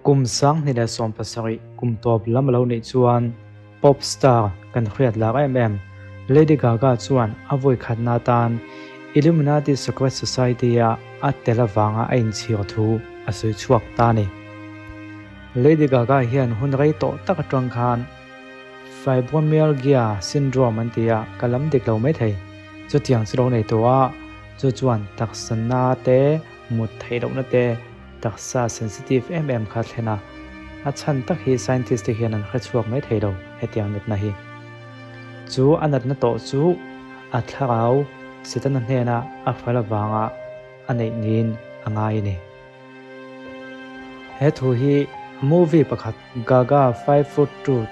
Kum 2017 kum tawp lam a lo nih chuan pop star kan hriat lak em em Lady Gaga chuan a vawi khatna atan Illuminati Secret Society-a a tel avanga a inchhir thu a sawi chhuak ta a ni. Lady Gaga hian hun rei tawh tak atang khan Fibromyalgia syndrome an ti a, ka lam dik lo maithei. Chutiang chu lo nei tawh a, chu chuan taksa na te, mut theih lohna te, taksa sensitive em em kha a thlen a. A chhan tak hi scientist te hian an hre chhuak mai thei lo hetiang natna hi. Chu a natna tawh chu a thlarau Setana hnena a hral avanga a neih niin a ngai a ni. He thu hi movie pakhat Gaga 5 Foot Truth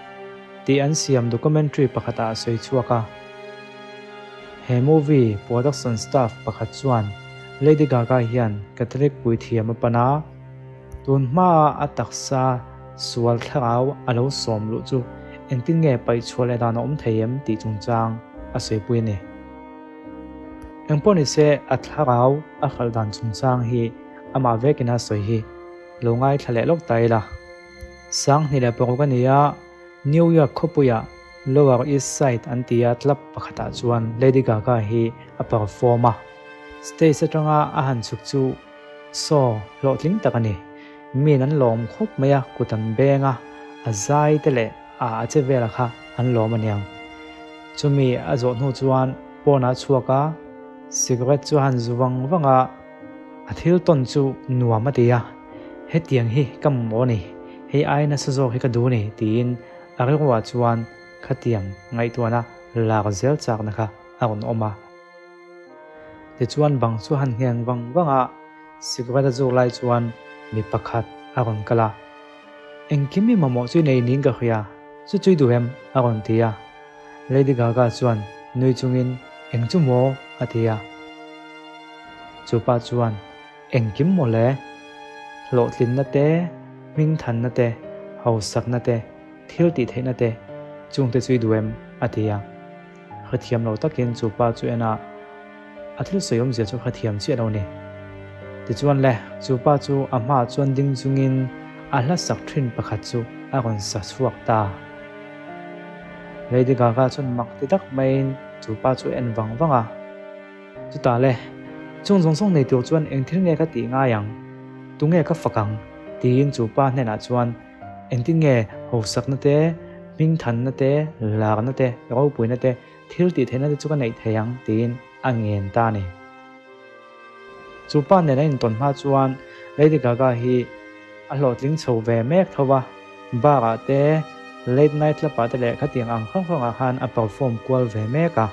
tih an siam documentary pakhatah a sawi chhuak a. He movie production staff pakhat chuan Lady Gaga hian Catholic puithiam a pan a, tun hmaa a taksa sual thlarau a lo sawm luh chu engtin nge paih chhuah leh dan a awm thei em tih chungchang a sawipui a ni. Engpawh nise a thlarau a hralh dan chungchang hi amah vekin a sawi hi lo ngaithla leh lawk ta ila. 2006 a ni a, New York khawpuiah Lower East Side an tia club pakhatah chuan Lady Gaga hi a perform a. Stage atanga a han chhuk chu saw hlawhtling tak a ni. Miin an lawm khawp mai a, kut an beng a, a zai te leh a a che vela kha an lawm aniang. Chumi a zawh hnu chuan pawnah a chhuak a, cigarette chu a han zu vang vang a, a thil tawn chu nuam a ti a, hetiang hi ka mamawh a ni, hei ai nasa zawk hi ka duh a ni tiin a rilruah chuan khatiang ngaihtuahna lak zel chakna kha a rawn awm a. Tichuan bang chu a han ngheng vang vang a, cigarette a zuk lai chuan mi pakhat a rawn kal a. Engkim i mamawh chu i nei niin ka hria, chu chu i duh em? a rawn ti a. Lady Gaga chuan nui chungin, Eng chu maw? a ti a. Chu pa chuan, Engkim maw le? Hlawhtlinna te, hmingthanna te, hausakna te, thil tih theihna te, chungte chu i duh em? a ti a. Hrethiam lo takin chu pa chu en a, a thil sawi awmzia chu hrethiam chiah lo ni. Tichuan le, chu pa chu a hmaah chuan ding chungin a hla sak thin pakhat chu a rawn sa chhuak ta. Lady Gaga chuan mak ti tak maiin chu pa chu a en vang vang a. Chutah le, chung zawng zawng nei tur chuan eng thil nge ka tih ngai ang? Tunge ka fak ang? tiin chu pa hnenah chuan Engtin nge hausakna te, hmingthanna te, larna te, ropuina te, thil tih theihna te chu ka neih thei ang tiin a ngen ta a ni. Chu pa nen a intawn hma chuan Lady Gaga hi a hlawhtling chho ve mek tho va, bar ah te, late night club ah te leh khatiang ang hrang hrang ah khan a perform kual ve mek a.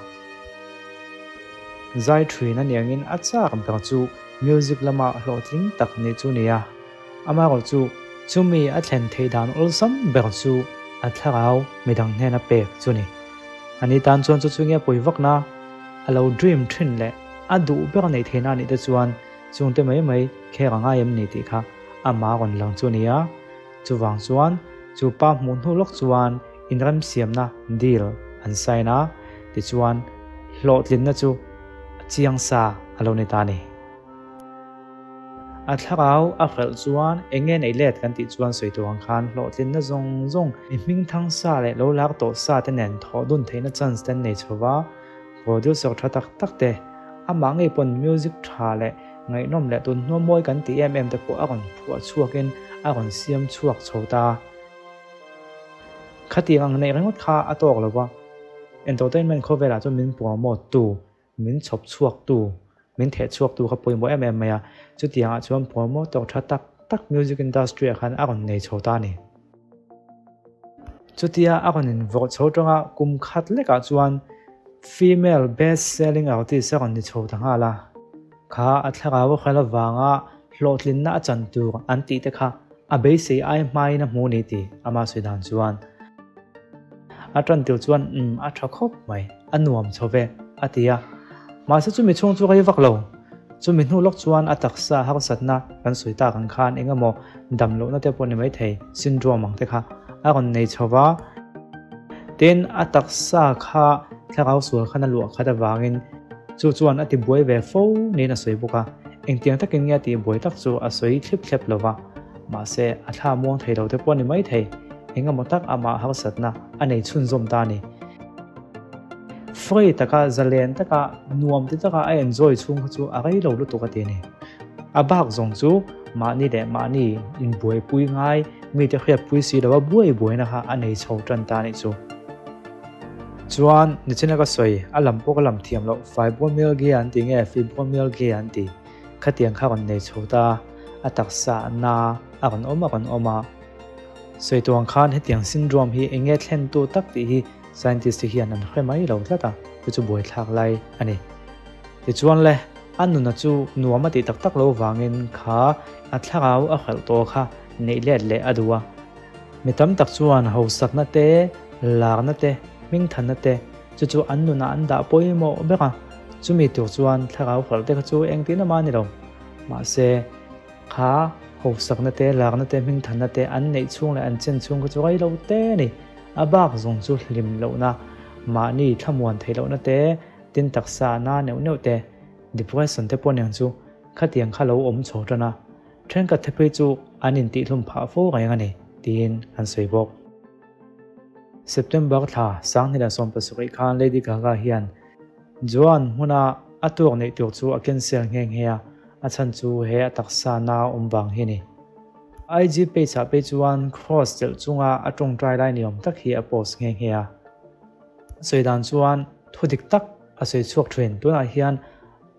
Zai thin a niangin a chak ber chu music lama hlawhtling tak nih chu ni a. Amaherawhchu, chumi a thlen theih dan awlsam ber chu a thlarau midang hnena pek chu ni. Ani tan chuan chu chu nge pawi vakna a lo dream thin leh a duh ber neih theihna anih te chuan chungte mai mai kher a ngai em ni tih kha ama rawn lang chu a ni a. Chuvang chuan chu pa hmuh hnu lawk chuan inremsiamna deal an sign a, tichuan hlawhtlinna chu a chiang sa a lo ni ta a ni. A thlarau a hrelh chuan eng nge neih let kan tih chuan sawi tur ang khan hlawhtlinna zawng zawng mi hming thang sa leh lo lak tawh sa te nen thawh dun theihna chance te an nei chho va, producer tha tak tak te, amah ngei pawn music tha leh ngaihnawm leh tun hnuam mawi kan tih em em te pawh a rawn phuah chhuakin a rawn siam chhuak chho ta. Khatiang ang neih ringawt kha a tawk lo va, entertainment khawvelah chuan min promote tu Min chhawp chhuaktu, min theh chhuaktu kha pawimawh em em mai a, chutiangah chuan promoter tha tak tak music industry ah khan a rawn nei chho ta a ni. Chutia a rawn invawrh chho tanga kum khat lekah chuan female best selling artist a rawn ni chho ta nghal a, kha a thlarau a hrel avanga hlawhtlinna a chan tur an tih te kha a beisei ai hmain a hmu ni tih ama sawi dan chuan a tan tir chuan umm a tha khawp mai a nuam chho ve a ti a mahse chumi chhung chu rei vak lo chumi hnu lawk chuan a taksa harsatna kan sawi tak ang khan eng emaw dam lohna te pawh ni mai thei syndrome ang te kha a rawn nei chho va tin a taksa kha thlarau sual khan a luah khat avangin chu chuan a ti buai ve fo niin a sawi bawk a. Engtiang takin nge a tih buai tak chu a sawi thlip thlep lo va. Mahse, a thla muang thei lo te pawh a ni maithei. Eng emaw tak amah harsatna a nei chhunzawm ta a ni. Free taka, zalen taka, nuam ti taka a enjoy chhung kha chu a rei lo lutuk a ti a ni. A bak zawng chu mahni leh mahni inbuaipui ngai mite hriatpui si lova buai buaina kha a nei chho tan ta a nih chu. Chuan, nichina ka sawi, a lam pawh ka lam thiam loh, fibromyalgia an ti nge fibromyalgia an ti? Khatiang kha rawn nei chho ta, a taksa a na a rawn awm a rawn awm a. Sawi tuang khan hetiang syndrome hi eng nge thlentu tak tih hi scientist te hian an hre mai lo tlat a, chu chu buaithlak lai a ni. Tichuan le, a nuna chu nuam a tih tak tak lo vangin kha a thlarau a hralh tawh kha neih let leh a duh a. Mi tam tak chuan hausakna te, larna te, hmingthanna te chu chu an nunah an dah pawimawh ber a, chumi tur chuan thlarau hralh te kha chu engtin ama ni lo. Mahse, kha hausakna te, larna te, hmingthanna te an neih chhung leh an chen chhung kha chu rei lo te a ni. A bak zawng chu hlim lohna, mahni thlamuan theih lohna te, Tin taksa na neuh neuh te, depression te pawh niang chu khatiang kha lo awm chho tan a, thenkhat te phei chu an intihhlum phah fo reng a ni, tiin an sawi bawk. September thla 2017 khan Lady Gaga hian Joan hmuna a tuak neih tur chu a cancel nghe nghe a, a chhan chu he a taksa na awm vang hi a ni. IG page ah phei chuan cross chelh chunga a tawngtai lai ni awm tak hi a post nghe nghe a. A sawi dan chuan thu dik tak a sawi chhuak thin. Tunah hian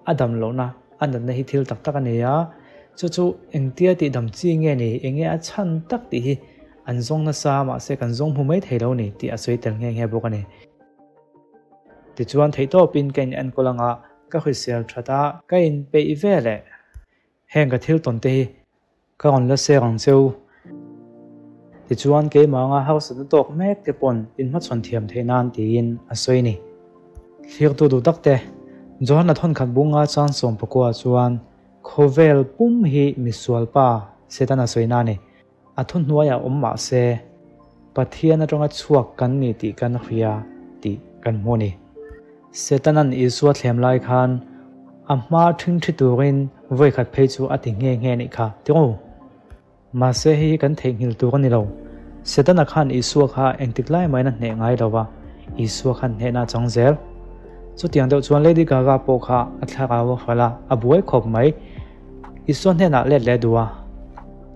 a dam lohna, a natna hi thil tak tak a nei a, chu chu engtia tih dam chi nge ni, eng nge a chhan tak tih hi an zawng nasa mahse kan zawng hmu mai thei lo ni tih a sawi tel nghe nghe bawk a ni. Tichuan theihtawpin ka in enkawl anga ka hrisel that a, ka inpeih ve leh heng ka thil tawn te hi Ka rawn la ser ang cheu. Tichuan keimah anga harsatna tawk mek te pawn inhmachhawn thiam theih nan tiin a sawi ni. Thlirtu duh tak te, Johanna thawnkhat bunga chang sawmpakua chuan khawvel pum hi misual pa Setana sawina a ni. A thuhnuaiah awm mah se, Pathian atanga chhuak kan ni tih kan hria tih kan hmu a ni. Setanan Isua thlem lai khan a hma ṭhingṭhi turin vawikhat phei chu a ti nghe nghe nih kha, ti u. Mahse hei hi kan theihnghilh tur a ni lo. Setana khan Isua kha engtik lai mahin a hneh ngai lo va, Isua khan hnehna a chang zel. Chutiang deuh chuan Lady Gaga pawh kha a thlarau a hralh a, a buai khawp mai. Isua hnenah let leh duh a,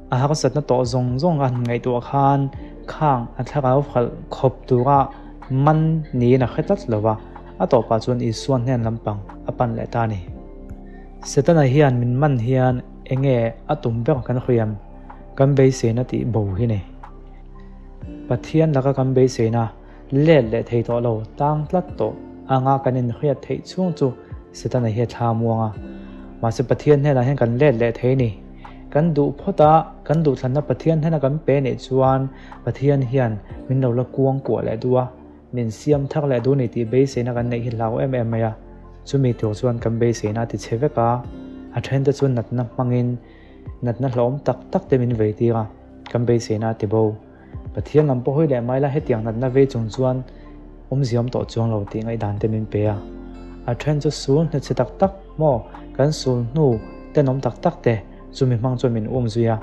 a harsatna tawh zawng zawng a han ngaihtuah khan khang a thlarau hralh khawp tura man niin a hre tlat lo va, a tawpah chuan Isua hnen lampang a pan leh ta a ni. Setana hian min man hian eng nge a tum ber kan hriam kan beiseina tih bo hi ni. Pathian laka kan beiseina let leh thei tawh lo, tang tlat tawh anga kan inhriat theih chhung chu Setana hi a thla muang a. Mahse Pathian hnenah hian kan let leh thei ni. Kan duh phawt a, kan duhthlanna Pathian hnena kan pe nih chuan Pathian hian min lo la kuang kuah leh duh a, min siam thar leh duh ni tih beiseina kan neih hi hlau em em mai a. Chumi tur chuan kan beiseina a ti chhe vek a, a thente chu natna hmangin natna hlauhawm tak tak te min vei tir a, kan beiseina a ti bo. Pathian lam pawh hawi leh mai la hetiang natna vei chung chuan awmziam tawh chuang lo tih ngaihdan te min pe a. A then chu sul hnuchhe tak tak maw kan sul hnu tenawm tak tak te chumi hmang chuan min um zui a.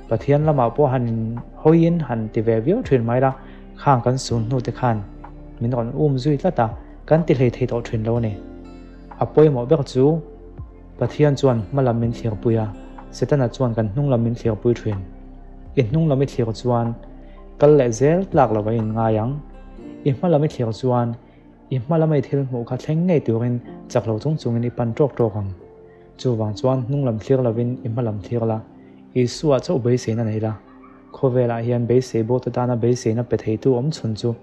Pathian lamah pawh han in hawiin han ti ve viau thin mai la khang kan sul hnu te khan min rawn um zui tlat a kan ti hlei thei tawh thin lo a ni. A pawimawh ber chu Pathian chuan hma lam min thlirpui a, Setana chuan kan hnung lam min thlirpui thin. I hnung lam i thlir chuan kal leh zel tlak lo a inngai ang. I hma lam i thlir chuan i hma lama i thil hmuh kha thleng ngei turin chak lo chung chungin i pan tawk tawk ang. Chuvang chuan hnung lam thlir lovin i hma lam thlir la, Isua chauh beiseina nei la. Khawvelah hian beisei bawkte tana beiseina pe theitu awm chhun chu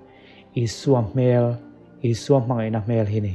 Isua hmel, Isua hmangaihna hmel hi ni.